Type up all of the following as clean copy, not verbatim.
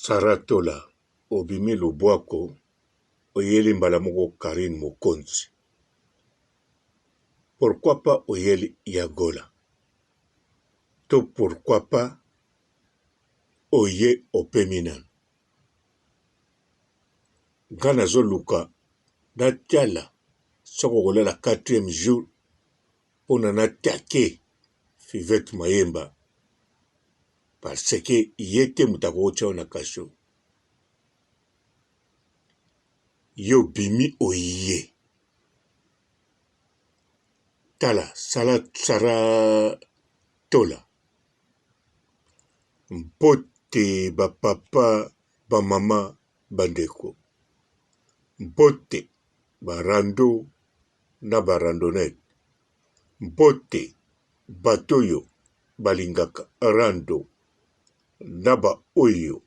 Sarah Tola obimi lobwako oyeli mbala moko Carine Mokonzi pourquoi pas oyeli ya Gola to pourquoi pas oye opemi nanu nga nazoluka natala soki okolala quatrième jour pona n'attaquer Fivette Mayemba parce que ye te moto akotia yo na cachot. Yo obimi oye tala sala Sarah Tola mbote ba papa ba mama ba ndeko mbote ba rando na ba randonnette mbote bato oyo balingaka rando na ba oyo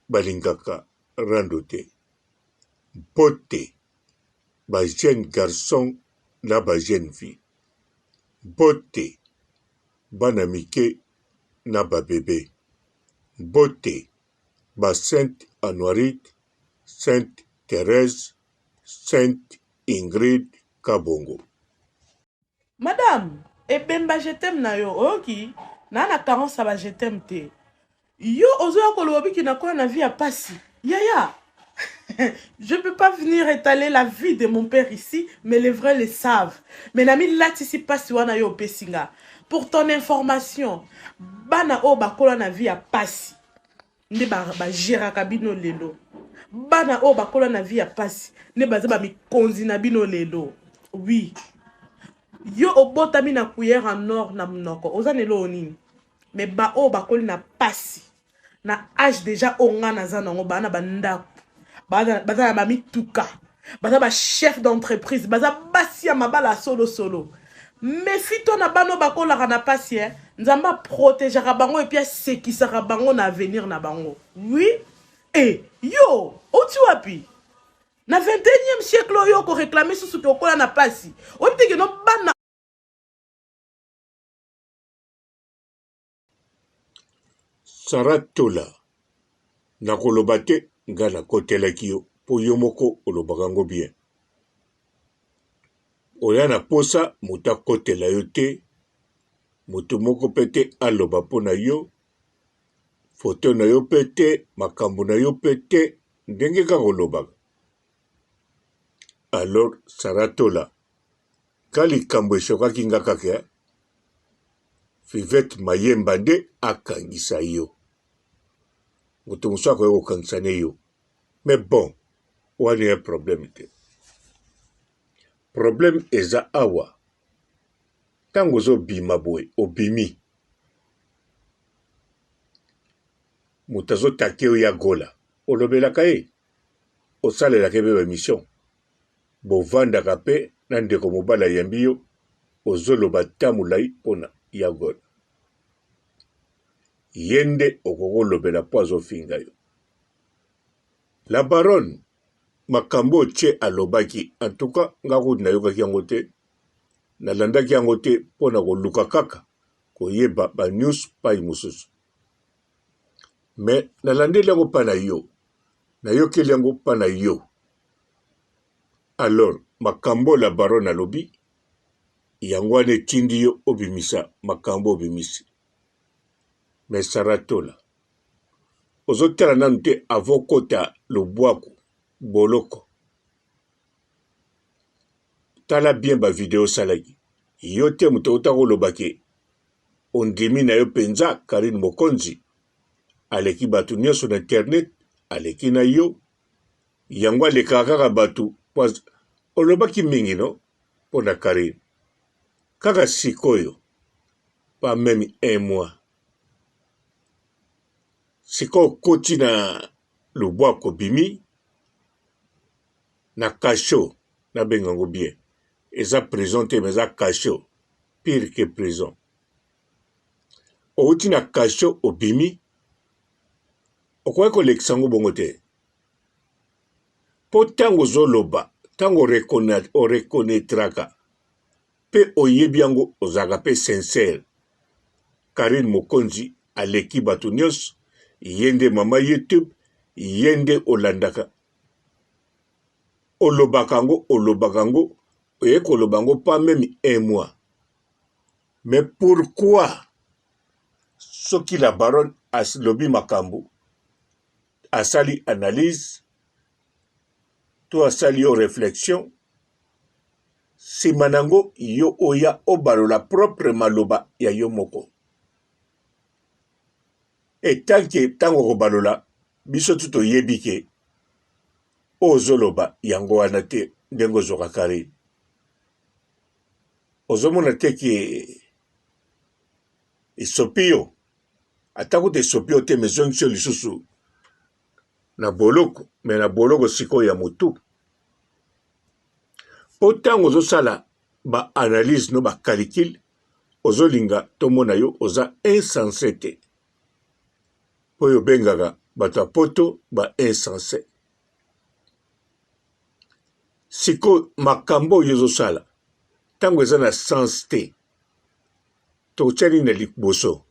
balingaka rando te mbote ba jeune garçon na ba jeune fille mbote bana mike na ba bebe mbote ba sainte Anuarite, sainte Therèse, sainte Ingrid Kabongo. Madame ebemba je t'aime na yo oyoki naa na carence ya ba je t'aime te yo ozoya koloba biki nakola na vie ya pasi yaya je peux pas venir étaler la vie de mon père ici mais les vrais le savent mais namilatisi pasi wana yo opesi nga pour ton information bana oyo bakola na vie ya pasi nde ba geraka bino lelo bana oyo bakola na vie ya pasi nde baza ba mikonzi na bino lelo oui yo obotami na cuillère en or na monoko oza na eloko nini mais ba oyo bakoli na pasi na age deja oyo ngai naza nango baa na bandako baza na bamituka baza ba chef d'entreprise baza basi ya mabala ya solosolo mefi to na bana oyo bakolaka na pasi eh? Nzambe a protegeaka bango epuis asekisaka bango na avenir na bango oui e eh, yo oti wapi na 21e siècle oyo okoreklame susu ke okola na pasi oyebi te keno bana Sarah Tola nakoloba te nga nakotelaki yo po yo moko olobaka yango bien oya na posa moto akotela yo te moto moko pe te aloba po na yo photo na yo pe te makambo na yo pe te ndenge kaka olobaka alors Sarah Tola ka likambo eshokaki nga kaka eh? Fivette Mayemba nde akangisa yo. Moto mosusu akoki kokangisa ne yo. Mais bon, wana ya problème te. Problème eza awa. Ntango ozobima boye, obimi. Moto azotake yo ya gola. Olobelaka ye. Osalelaka ye mpe ba emission. Bovandaka pe na ndeko mobali ayambi yo ozo loba temps mulayi pona ya gola ye nde okoki kolobela po azo finga yo la baronne makambo oyo che alobaki en tout cas nga kutu nayokaki yango te nalandaki yango te pona koluka kaka koyeba ba news pai mosusu mais nalandeli yango pa na yo nayokeli yango pa na yo Alors makambo oyo la baronne alobi yango wana etindi yo obimisa makambo obimisi. Mais Sarah Tola ozotala nanu te avant okota lobwaku boloko tala bien ba video osalaki yo te moto outa koloba ke ondimi na yo mpenza Carine Mokonzi aleki bato nyonso na internet aleki na yo Yango alekaka kaka batu po olobaki mingi no pona Carine kaka sikoyo pas meme un mois sikoyo okoti na lobwaku obimi na cachot nabenga yango bien eza prison te mais eza cachot pire que prison owuti na cachot obimi okoki kolekisa yango bongo te Po tango ozo loba, tango o reconnaitraka pe oyebi yango ozalaka pe sincère. Carine Mokonzi aleki batu nionso, ye nde mama YouTube, ye nde olandaka. Olobaka yango, olobaka yango, oye koloba yango pas meme un mois. Mais pourquoi soki la baronne alobi makambo, asali analyse to asali yo reflexion, sima na yango yo oya obalola propre maloba ya yo moko. Et tant que ntango okobalola, biso tu toyebi ke oyo ozoloba yango wana te ndenge ozwaka Carine. Ozomona te ke esopi yo? Ata kutu esopi yo te, mais ezongisi yo lisusu na boloko, mais na boloko sikoyo ya mutu. Po ntango ozosala ba analyse no ba calcul, ozolinga tomona yo oza insense te. Po yo obengaka bato ya poto ba insense. Sikoyo makambo oyo ozosala ntango eza na sens te, tokotya nini na liboso?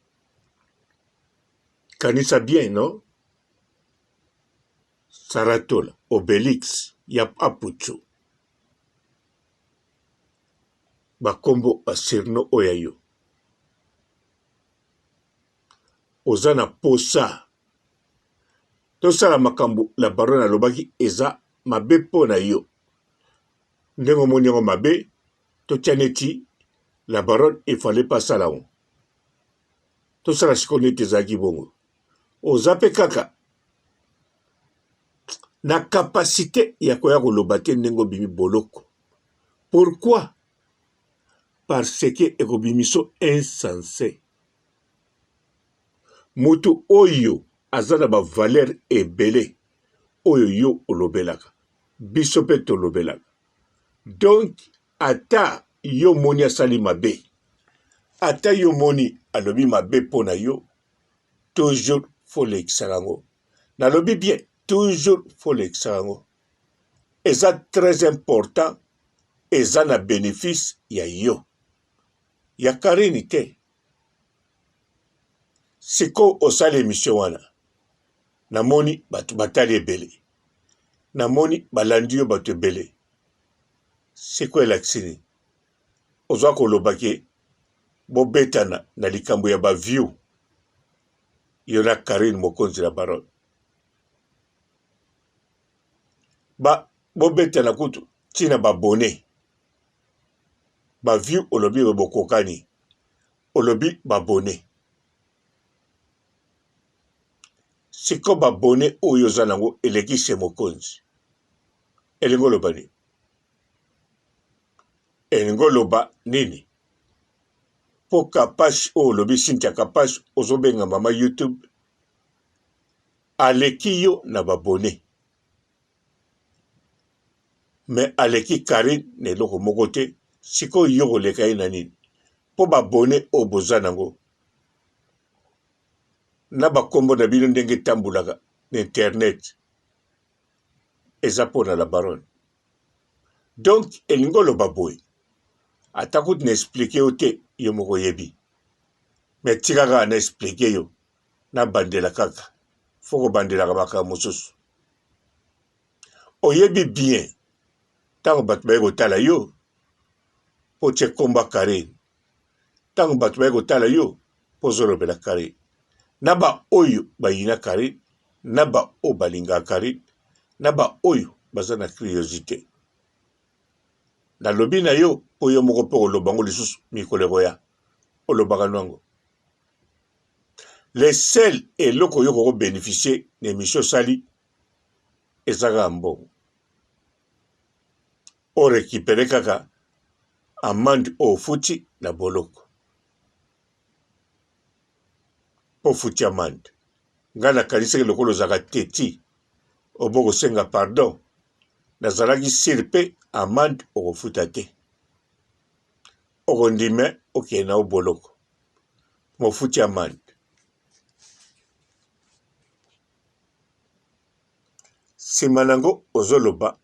Kanisa bien, non? Saratola, Obelix, ya Apuchu. Bakombo ba surnom oyo ya yo. Oza na posa tosala makambo la baronne alobaki eza mabe mpo na yo. Ndenge omoni yango mabe, totia neti la baronne il fallait pas asala yango. Tosala sikoyo neti ezalaki bongo. Oza pe kaka na capacite ya koya koloba te ndenge obimi boloko. Pourquoi? Parce que ekobimiso insense. Mutu oyo aza na ba valeur ebele oyo yo olobelaka, biso pe tolobelaka. Donc ata yo omoni asali mabe, ata yo omoni alobi mabe mpo na yo, toujours faut olekisaka yango. Nalobi bien, toujours faut olekisaka yango. Eza très important, eza na benefice ya yo, ya Carine te. Sikoyo osali emission wana, namoni bato batali ebele, namoni balandi yo bato ebele. Sikoyo elakisi nini? Oza koloba ke bobetana na likambo ya ba view yo na Carine Mokonzi la Baronne. Ba bobetana kutu tina ba abonne. Ba view olobi bokokani, olobi ba abonne. Sikoyo ba abonne oyo oza nango eleki chez Mokonzi. Elingi oloba nini? Elingi oloba nini? Po kapash oyo olobi Cynthia kapash ozobenga mama YouTube aleki yo na ba abonne. Mais aleki Carine na eloko moko te. Sikoyo yo koleka ye na nini? Po ba abonne oyo boza nango na ba kombo na bino ndenge etambolaka na internet eza pona la baronne. Donc elingi oloba boye ata kutu na explique yo te yo moko oyebi mais tika kaka na explique yo na bandela kaka faut kobandelaka makambo mosusu oyebi bien ntango bato baye kotala yo mpo otie kombo ya Carine ntango bato baye kotala yo mpo ozolobela Carine na baoyo bayina Carine na baoyo balingaka Carine na baoyo baza na curiosité nalobi na yo mpo yo moko mpe oloba yango lisusu mikolo ekoya olobaka nwango le seul eloko yo koko bénéficier na émission osali eza kaka mbongo o récupérer kaka amende oyo ofuti na boloko mpo ofuti amende ngai nakanisaki lokola ozalaka teti obo kosenga pardon nazalaki sire mpe amende okofuta te okondime okende na yo boloko mofuti amende Sima nango ozoloba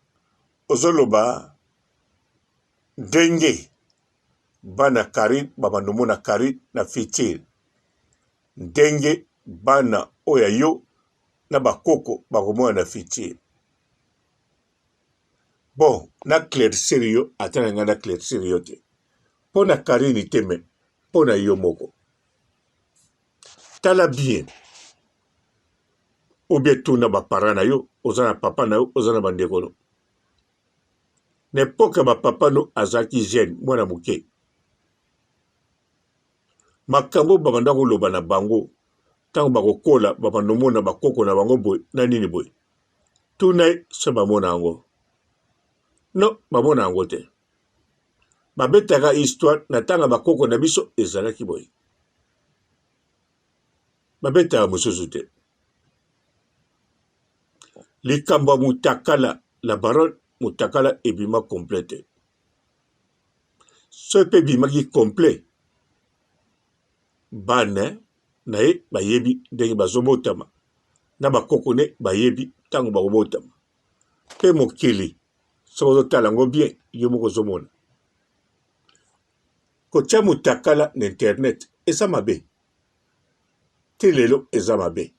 ozoloba ndenge bana Carine babanda omona Carine na future ndenge bana oyo ya yo. na bakoko bakomona na futur. Bon, na claircir yo ata na ngai na claircir yo te mpo na Carine te mais mpo na yo moko. Tala bien ou bien tuna ba parents na yo, oza na papa na yo, oza na bandeko no. Na epoque ya ba papa no azalaki jeune, mwana moke. Makambo babanda koloba na bango ntango bakokola babanda omona bakoko na bango boye na nini boye. Tuna ye soki bamona yango. Non, bamona yango te. Babetaka histoire na ntango ya bakoko na biso ezalaki boye. Babetaka mosusu te. Likambo ya mutakala, la baronne mutakala ebima complet te. Soki mpe ebimaki complet, bana na ye bayebi ndenge bazobotama na bakoko ne bayebi ntango bakobotama. Mpe mokili soki ozotala yango bien, yo moko ozomona. Kotia mutakala na internet eza mabe. Ti lelo eza mabe.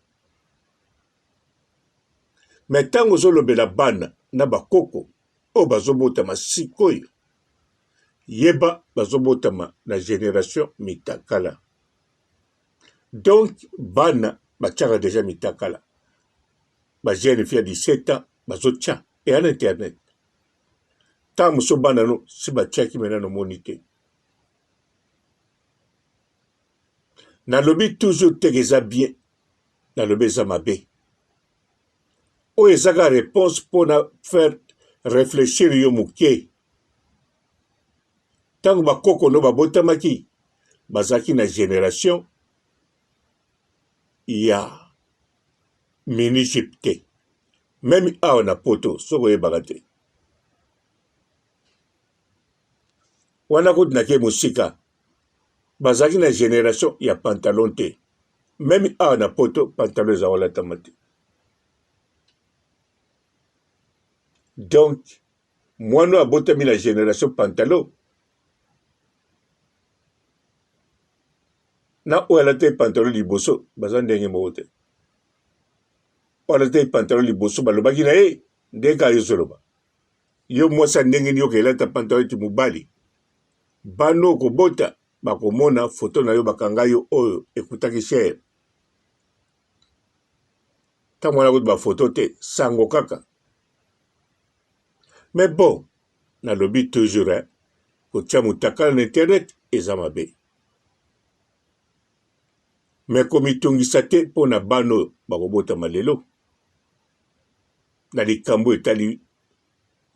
Mais ntango ozolobela bana na bakoko oyo bazobotama sikoyo, yeba bazobotama na generation mitakala. Donc bana batiaka deja mitakala. Ba jeune fille ya 17 ans bazotia eya na internet. Ntango mosusu bana no si batiaki me nano omoni te. Nalobi toujours te eza bien, nalobi eza mabe. Oyo eza kaka reponse mpo na faire reflechir yo moke. Ntango bakoko no babotamaki, bazalaki na generation ya mini jupe te. Meme awa na poto soki oyebaka te. Wana kutu nake mosika. Bazalaki na generation ya pantalon te. Meme awa na poto pantalon eza kolatama te. Donc mwana oyo abotami na generation pantalon na oyo alataki pantalon liboso baza ndenge moko te. Oyo alataki pantalon liboso balobaki na ye ndenge kaka yo ozoloba. Yo mwasi ya ndenge nini okelata pantalon eti mobali? Bana okobota bakomona foto na yo bakanga yo oyo ekutaki cher. Ntango wana kutu bafoto te, sango kaka. Mais bon, nalobi toujours hein, kotia mutakala na internet eza mabe. Mais komitungisa te mpo na bana oyo bakobotama lelo na likambo etali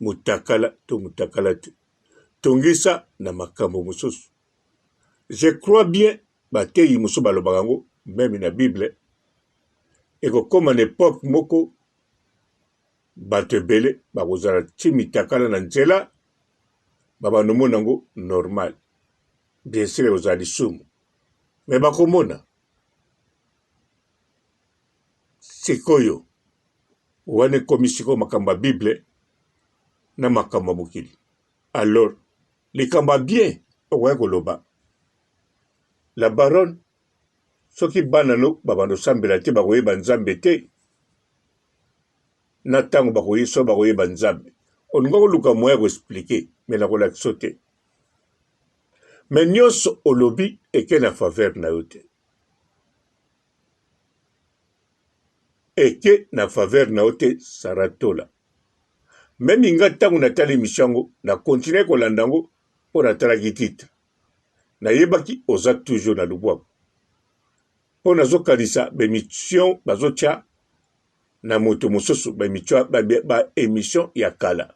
mutakala to mutakala te. Tungisa na makambo mosusu. Je crois bien bateyi mosusu balobaka yango meme na Bible ekokoma na epoque moko bato ebele bakozala ti mitakala na nzela babanda omona yango normal. Bien sûr ekozala lisumu mais bakomona. Sikoyo wana ekomi sikoyo makambo ya Bible na makambo ya mokili. Alors likambo ya bien okoki koloba la baronne soki bana no babanda osambela te bakoyeba Nzambe te na ntango bakoye so bakoyeba Nzambe olinga koluka moyen ya koexplike me nakolakisa yo te me nyonso olobi eke na faveur na yo te eke na faveur na yo te Sarah Tola meme nga ntango natali emission yango na continue kolanda yango mpo natalaki titre nayebaki oza toujours na lubwaku mpo nazokanisa bemission bazotya na moto mosusu ba emission ya kala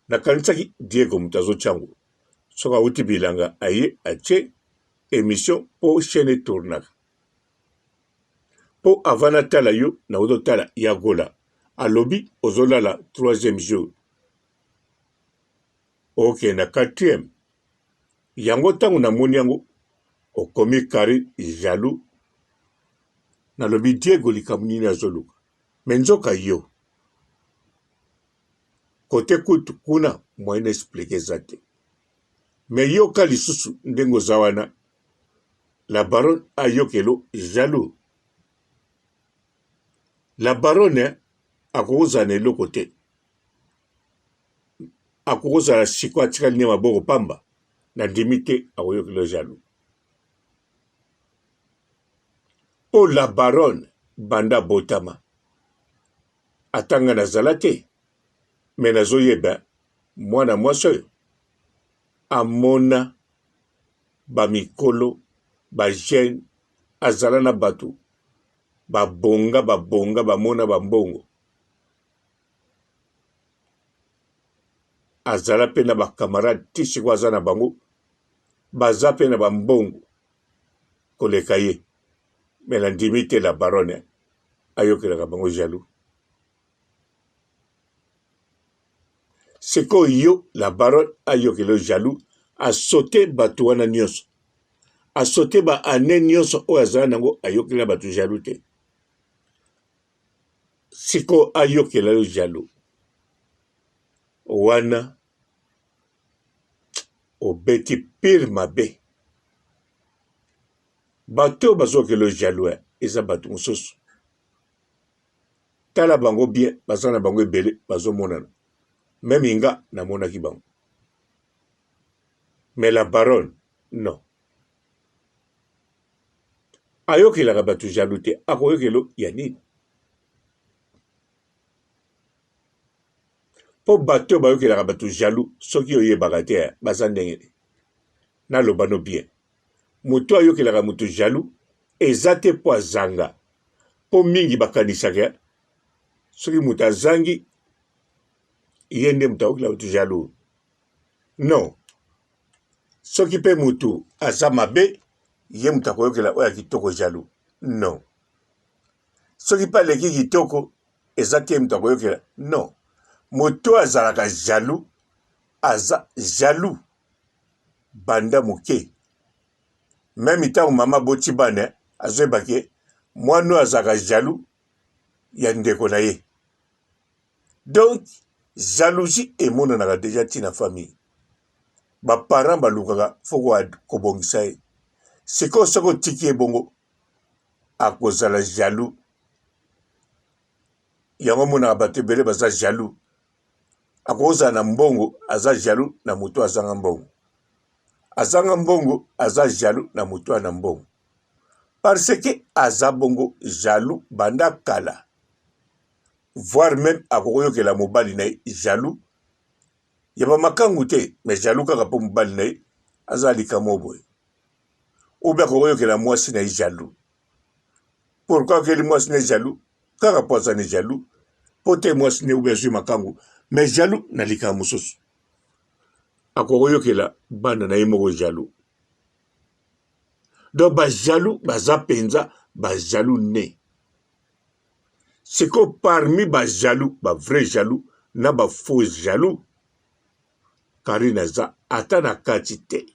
nakanisaki Diego moto azotya yango soki awuti bilanga aye atie emission mpo chaîne etournaka mpo avant natala yo nakoki totala ya gola alobi ozolala troisième jour okende na quatrième yango ntango namoni yango okomi kari jaloux nalobi Diego likambo nini azoluka me nzoka yo kote kutu kuna moyen explique eza te me yoka lisusu ndenge oza wana la baronne ayokelo jaloux. La baronne akokozala na eloko te. Akokozala sikoyo atikali nde maboko pamba. Nandimi te akoyokela jaloux. Po la baronne banda abotama ata nga nazala te mais nazoyeba mwana mwasi oyo amona ba mikolo ba jeune azala na batu babonga babonga bamona ba mbongo azala pe na ba camarade ti sikoyo aza na bango baza pe na ba mbongo koleka ye mais nandimi te la baronne ayokelaka bango jaloux sikoyo yo la baronne ayokela yo jaloux asote bato wana nyonso asote ba annee nyonso oyo azala nango ayokela bato jaloux te sikoyo ayokela yo jaloux wana obeti pire mabe bato oyo bazokela yo jaloux eza bato mosusu tala bango bien baza na bango ebele bazomonana meme nga namonaki bango mais la baronne non ayokelaka bato jaloux te akoyokelo ya nini mpo bato oyo bayokelaka bato jaloux soki oyebaka te baza ndenge nini naloba no bien moto ayokelaka moto jaloux eza te mpo azanga mpo mingi bakanisaka soki moto azangi ye nde moto ayokela moto jaloux non soki mpe moto aza mabe ye moto akoyokela oyo ya kitoko jaloux non soki mpe aleki kitoko eza te moto akoyokela non moto azalaka jaloux aza jaloux banda moke meme ntango mama aboti bana azoyeba ke mwana oyo azalaka jaloux ya ndeko na ye donc jalousie emonanaka deja ntina famille baparent balukaka fo kobongisa ye sikoyo soki otiki ye bongo akozala jaloux yango omonaka bato ebele baza jaloux akozala na mbongo aza jaloux na moto azanga mbongo azanga mbongo aza jaloux na moto ana mbongo parce que aza bongo jaloux banda kala voire meme akokoyokela mobali na ye jaloux ya bamakangu te mais jaloux kaka mpo mobali na ye aza likambo boye obe akokoyokela mwasi na ye jaloux pourquoi akeli mwasi na ye jaloux kaka mpo aza ne jaloux mpo te mwasi ne ube azwi makangu mais jaloux na likambo mosusu akokoyokela bana na ye moko jaloux donc bajaloux baza mpenza bajaloux ne sikoyo parmi bajaloux bavrai jaloux na bafaux jaloux Carine aza ata na kati te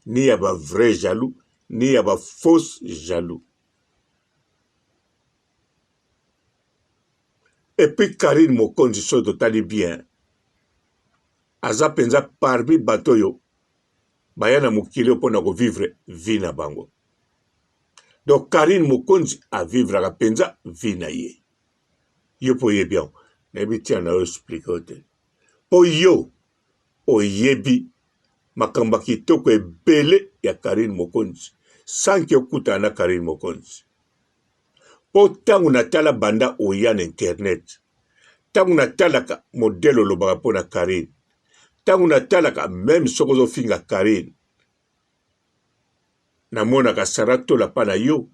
ni ya ba vrai jaloux ni ya ba fausse jaloux. Et puis Carine Mokonzi soki totali bien aza mpenza parmi bato oyo baya na mokili oyo mpona kovivre vie na bango. Donc Carine Mokonzi avivraka mpenza vie na ye. Yo mpo oyebi yango, nayebi ntina na yo explike yo te. Mpo yo oyebi makambo ya kitoko ebele ya Carine Mokonzi sans que okutana na Carine Mokonzi. Mpo ntango natala banda oya na internet, ntango natalaka modele olobaka mpo na Carine, ntango natalaka meme soki ozofinga Carine, namonaka Sarah Tola mpa na yo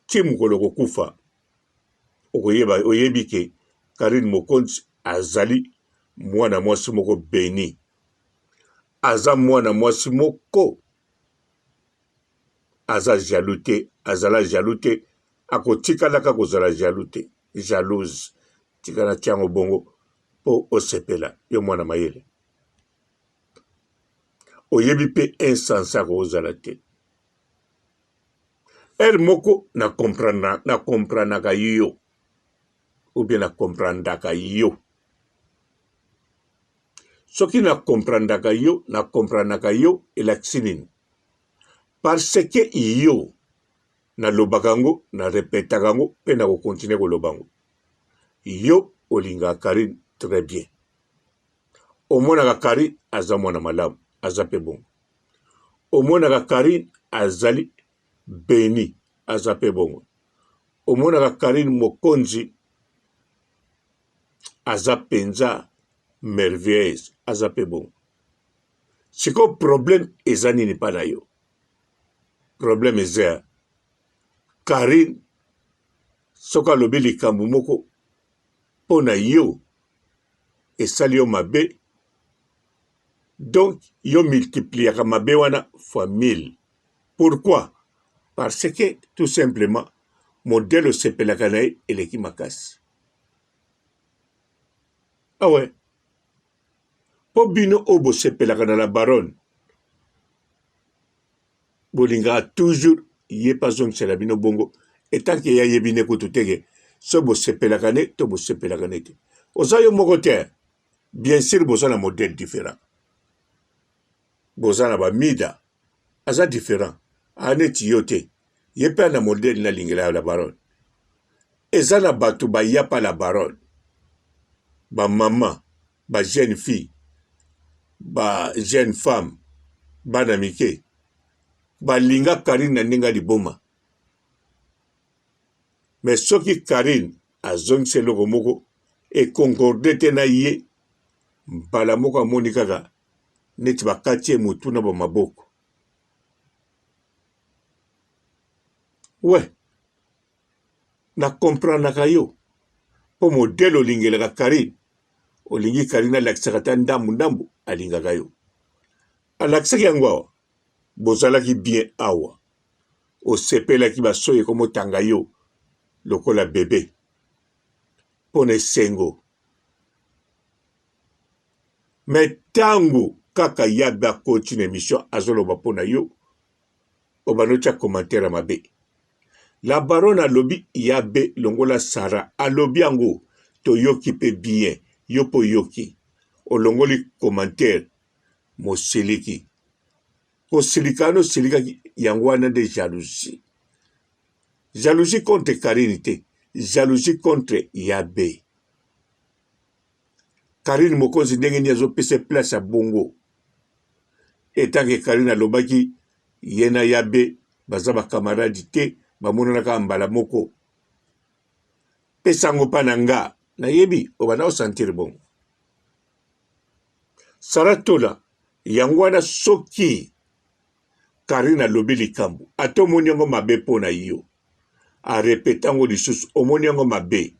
ti mokolo okokufa okoyeba oyebi ke Carine Mokonzi azali mwana mwasi moko beni aza mwana mwasi moko aza jaloux te azala jaloux te akotikalaka kozala jaloux te jalouse tika na tiango bongo mpo osepela yo mwana mayele oyebi mpe insense akozala te Heure moko na comprendre na comprenaka yo ou bien na comprendaka yo. Soki na comprendaka yo, na comprenaka yo elakisi nini? Parce que yo nalobaka yango, na repetaka yango mpe nako continuer koloba yango. Yo olingaka Carine très bien. Omonaka Carine aza mwana malamu, aza pe bongo. Omonaka Carine azali beni, aza pe bongo. Omonaka Carine Mokonzi aza penza merveilleuse, aza pe bongo. Sikoyo problème eza nini pa na yo? Problème eza Carine soki alobi likambo moko mpo na yo esali yo mabe donc yo multipliaka mabe wana fois 1000 pourquoi parce que tout simplement modèle osepelaka na ye eleki makasi awe ah mpo bino oyo bosepelaka na la baronne Bolingaka toujours ye pe azongisela bino bongo etant que ye ayebi ne kutu te ke soki bosepelaka ne to bosepelaka ne te. Oza yo moko te bien sur boza na modèle different. Boza na ba mida aza different a neti yo te ye pe na modèle na lingela ya la baronne. Eza na bato baya pa la baronne ba maman ba jeune fille ba jeune femme bana mike balinga Carine na ndenge ya liboma mais soki Carine azongisi eloko moko e concorde te na ye mbala moko amoni kaka neti bakati ye mutu na ba maboko we Na comprenaka yo po modèle olingelaka Carine olingi Carine alakisaka ata ndambu ndambu alingaka yo alakisaki yango awa bozalaki bien awa osepelaki ba soyi ekomotanga yo lokola bebe pona esengo mais tangu kaka yabe akoti na emission azoloba pona yo obanda otia commentaire ya mabe la baronne alobi ya be longola Sarah alobi yango toyoki pe bien yo pe oyoki olongoli commentaire mosiliki kosilika wana osilikaki yango wana nde jalousie jalousie contre Carine te jalousie contre ya be Carine Mokonzi ndenge nini azopesa place ya bongo etanke Carine alobaki ye na Yabe baza ba camarade te bamonana kaka mbala moko pesa yango mpa na nga nayebi obanda osentir bongo Sarah Tola yango wana soki Carine alobi likambo ata omoni yango mabe mpo na yo a repete yango lisusu omoni yango mabe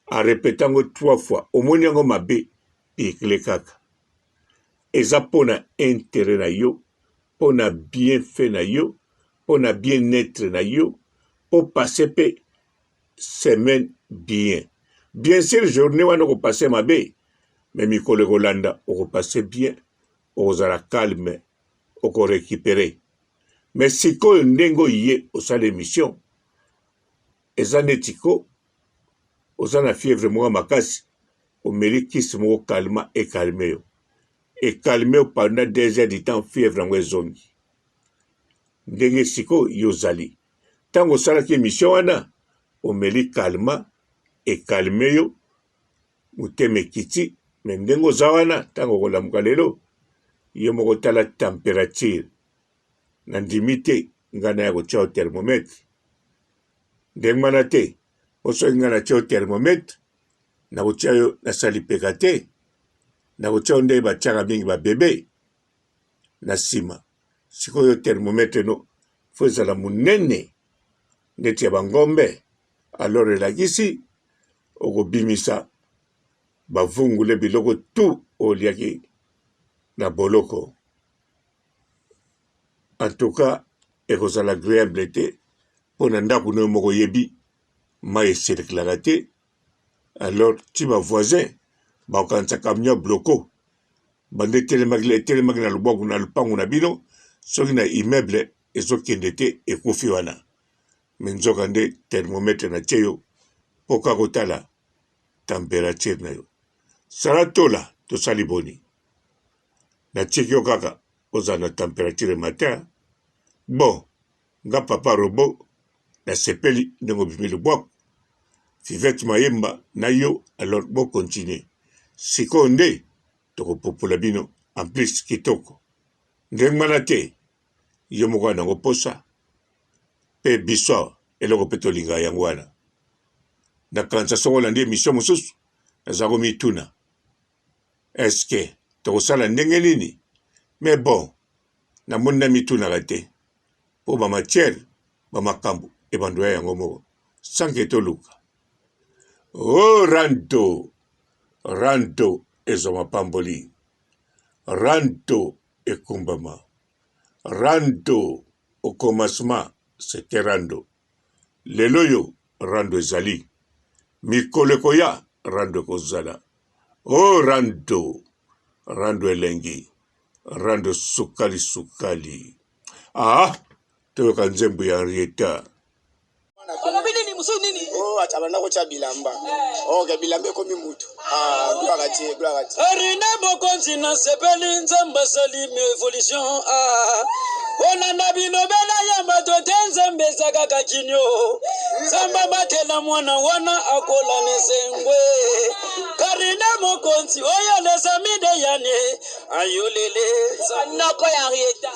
a repete yango trois fois omoni yango mabe pikle kaka eza mpo na interet na yo mpo na bienfait na yo mpo na bien etre na yo mpo passe mpe semaine bien bien sûr journée wana okopasse mabe mais mikolo ekolanda okopasse bien okozala calme oko recuperer mais sikoyo ndenge oye osala emission eza neti ko oza na fièvre moko makasi omeli kisi moko calma ekalme yo ekalme yo pendant deux heures du temps fièvre yango ezongi ndenge sikoyo yo ozali ntango osalaki emission wana omeli calma ekalme yo motema ekiti me ndenge oza wana ntango okolamuka lelo yo moko tala temperature nandimi te ngai naya kotia yo thermomètre ndenge wana te po soki ngai natia yo thermomètre nakotia yo na salipeka te nakotia yo ndenge batiaka mingi babebe na nsima sikoyo thermomètre no fo ezala monene neti ya bangombe alors elakisi okobimisa bavungule biloko tout oliaki na boloko en tout cas ekozala agreable te mpo na ndako nayo moko oyebi mai esirkulaka te alors ti ba voisin bakokanisa camion ya bloko banda etelemaki etelemaki na lobwaku na lopango na bino soki na immeuble ezokende te ekufi wana me nzoka nde thermomètre na tie yo mpo kaka kotala temperature na yo sala tola tosali boni natiki yo kaka ozala na temperature matin bon nga papa robot nasepeli ndenge obimi lobwaku. Fivette Mayemba na yo alors bo continuer sikoyo nde tokopopola bino en plus kitoko ndenge wana te yo moko wana yango posa pe biso awa eloko pe tolingaka yango wana nakanisa soki olandi emission mosusu naza komituna est-ce que tokosala ndenge nini mais bon namoni namitunaka te mpo ba matière ba makambo ebando ya yango moko sans que toluka oh rando rando ezwa mapamboli rando ekumbama rando au commencement c'était rando lelo oyo rando ezali mikolo ekoya rando ekozala oh rando rando elengi rando sukali sukali ah toyoka nzembo ya Henrietta. Olobi nini mosusu nini? Oh, acha banda kotya bilamba. Eh. Oh, ke bilamba ekomi mutu. Ah, gloire à Dieu, gloire à Dieu. Arine mokonzi nasepeli nzambe asali evolution ah. Kolanda bilobela ya bato te nzambe eza kaka kinio nzambe abatela mwana wana akola na esengwe karine mokonzi oyo lesamide yane ayolele Noko ya Henrietta.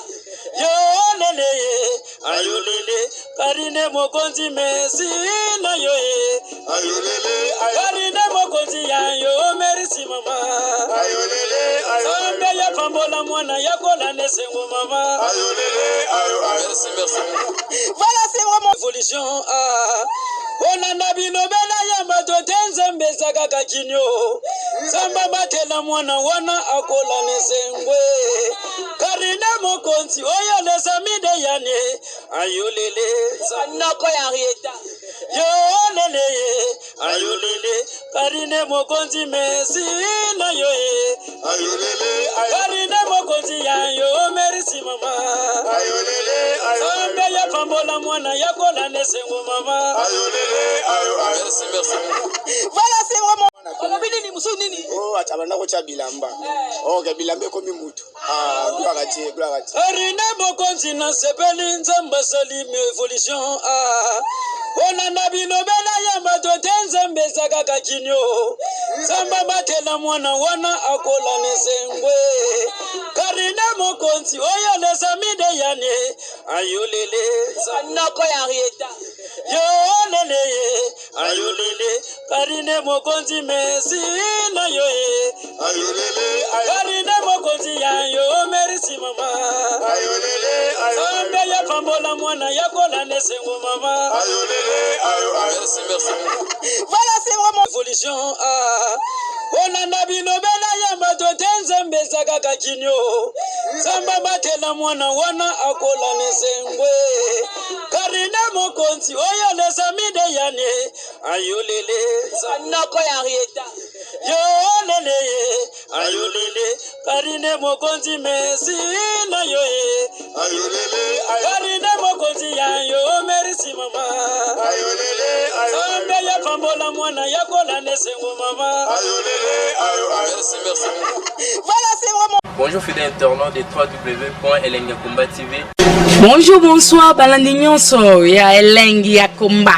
Yo lele ye, ayo lele, Karine mokonzi merci na yo ye. Ayo lele, ayo. Karine mokonzi ya yo merci mama. Ayo lele, ayo. Nzambe ya pambola mwana ya kola nesengo mama. Ayo lele, ayo, ayo. Merci, merci. Voilà, c'est vraiment Evolution ah. Kolanda bilobela ya bato te nzambe eza kaka kinio nzambe abatela mwana wana akola nesengwe Karine mokonzi oyo lesamide yane ayolele noko ya Henrietta yolele ye ayolele Karine mokonzi merci na yo ye ayolele Karine mokonzi ya yo merci mama ayolele Nzambe ya pambola mwana ya kola nesengo mama ayolele ayo merci merci voilà c'est vraiment Olobi nini mosusu nini? Oh, acha banda kotya bilamba. Eh. Oh, ke bilamba ekomi mutu. Ah, gloire à Dieu, gloire à Dieu. Arine mokonzi nasepeli nzambe asali evolution ah. Kolanda bilobela ya bato te nzambe eza kaka kinio nzambe abatela mwana wana akola nesengwe karine mokonzi oyo lesamide yane ayolele noko ya Henrietta yolele ye ayolele Karine mokonzi merci na yo ye ayolele Karine mokonzi ya yo merci mama ayolele Nzambe ya pambola mwana ya kola nesengo mama ayolele ayo merci merci voilà c'est vraiment evolution ah kolanda bilobela ya bato te nzambe eza kaka kinio nzambe abatela mwana wana akola nesengwe karine mokonzi oyo lesamide yane ayolele noko ya Henrietta yolele ye ayolele karine mokonzi merci na yo ye ayolele karine mokonzi ya yo merci mama ayolele nzambe ya pambola mwana ya kola nesengo mama ayolele ayo merci merci voilà c'est vraiment Bonjour fidèles internautes de www.elengakomba TV. Bonjour, bonsoir, balandi nyonso ya elengi ya komba.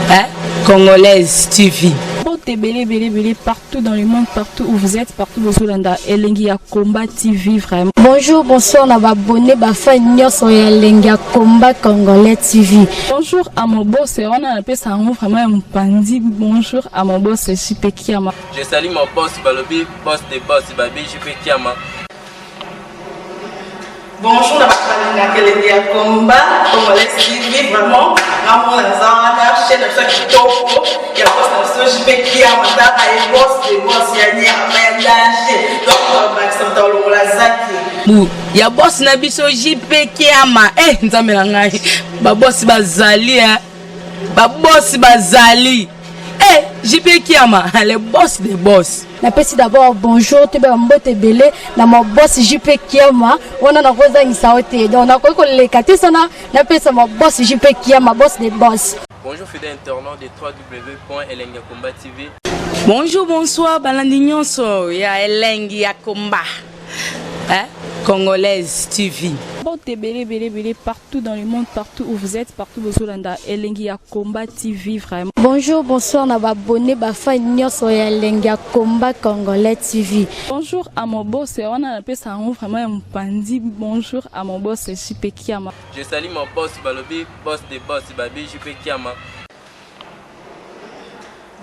Hein? Congolaise TV. Mbote ebele ebele ebele partout dans le monde, partout où vous êtes, partout bozolanda elengi ya combat TV vraiment. Bonjour, bonsoir na ba abonné ba fan nyonso ya elengi ya combat congolais TV. Bonjour à mon boss, wana napesa yango vraiment ya mopanzi. Bonjour à mon boss JP Kiama. Je salue mon boss balobi boss de boss babi JP Kiama. Bonjour na bato balingaka elengi ya combat congolais TV vraiment ngamona naza wana chaîne na biso ya kitoko ya boss na biso JP Kiama tala ye boss de boss ya nyama ya danger donc bakisa moto alongola zaki Bu ya boss na biso JP Kiama eh nzambe na ngai ba boss bazali eh ba boss bazali eh JP Kiama le boss de boss Napesi d'abord bonjour toyeba ba mbote ebele na ma boss JP Kiama wana nakozangisa yo te donc nakoki koleka te sana napesa ma boss JP Kiama boss de boss. Bonjour fidèles internautes de www.elengakomba TV. Bonjour, bonsoir, balandi nyonso ya elengi ya komba. Hein? Congolaise TV. Mbote ebele ebele ebele partout dans le monde, partout où vous êtes, partout bozolanda Elengi ya Combat TV vraiment. Bonjour, bonsoir na ba abonné ba fan nyonso ya Elengi ya Combat Congolais TV. Bonjour à mon boss, wana napesa yango vraiment ya mopanzi. Bonjour à mon boss JP Kiama. Je salue mon boss balobi boss de boss babi JP Kiama.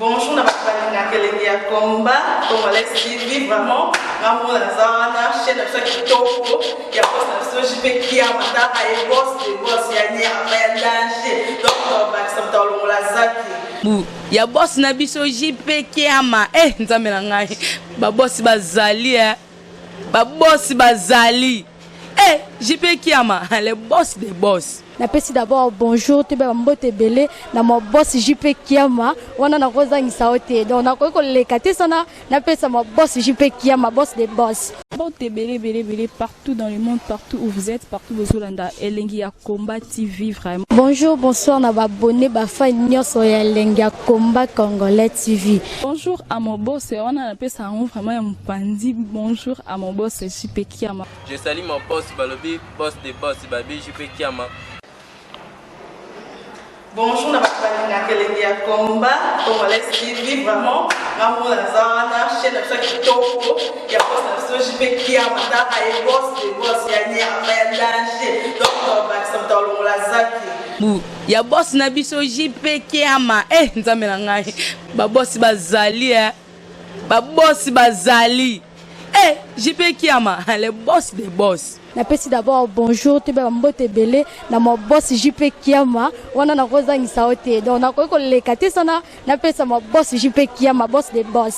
Bonjour na bato balingaka elengi ya combat congolais TV vraiment ngamona naza wana chaîne na biso ya kitoko ya boss na biso JP Kiama taka ye boss de boss ya nyama ya danger donc tobakisa moto alongola zaki bu ya boss na biso JP Kiama eh nzambe na ngai ba boss bazali eh ba boss bazali eh JP Kiama le boss des boss. Napesi d'abord bonjour toyeba ba mbote ebele na ma boss JP Kiama wana nakozangisa yo te donc nakoki koleka te sana napesa ma boss JP Kiama boss des boss. Mbote ebele ebele ebele partout dans le monde, partout où vous êtes, partout bozolanda Elengi ya Combat TV vraiment. Bonjour, bonsoir na ba abonné ba fan nyonso ya Elengi ya Combat Congolais TV. Bonjour à mon boss, wana napesa yango vraiment ya mopanzi. Bonjour à mon boss JP Kiama. Je salue mon boss balobi boss de boss babi JP Kiama. Bonjour na bato balingaka elengi ya combat congolais TV vraiment ngamona naza wana chaîne na biso ya kitoko ya boss na biso JP Kiama taka ye boss de boss ya nyama ya danger donc tobakisa moto alongola zaki bu ya boss na biso JP Kiama eh nzambe na ngai ba boss bazali eh ba boss bazali eh JP Kiama le boss des boss. Napesi d'abord bonjour toyeba ba mbote ebele na ma boss JP Kiama wana nakozangisa yo te donc nakoki koleka te sana napesa ma boss JP Kiama boss des boss.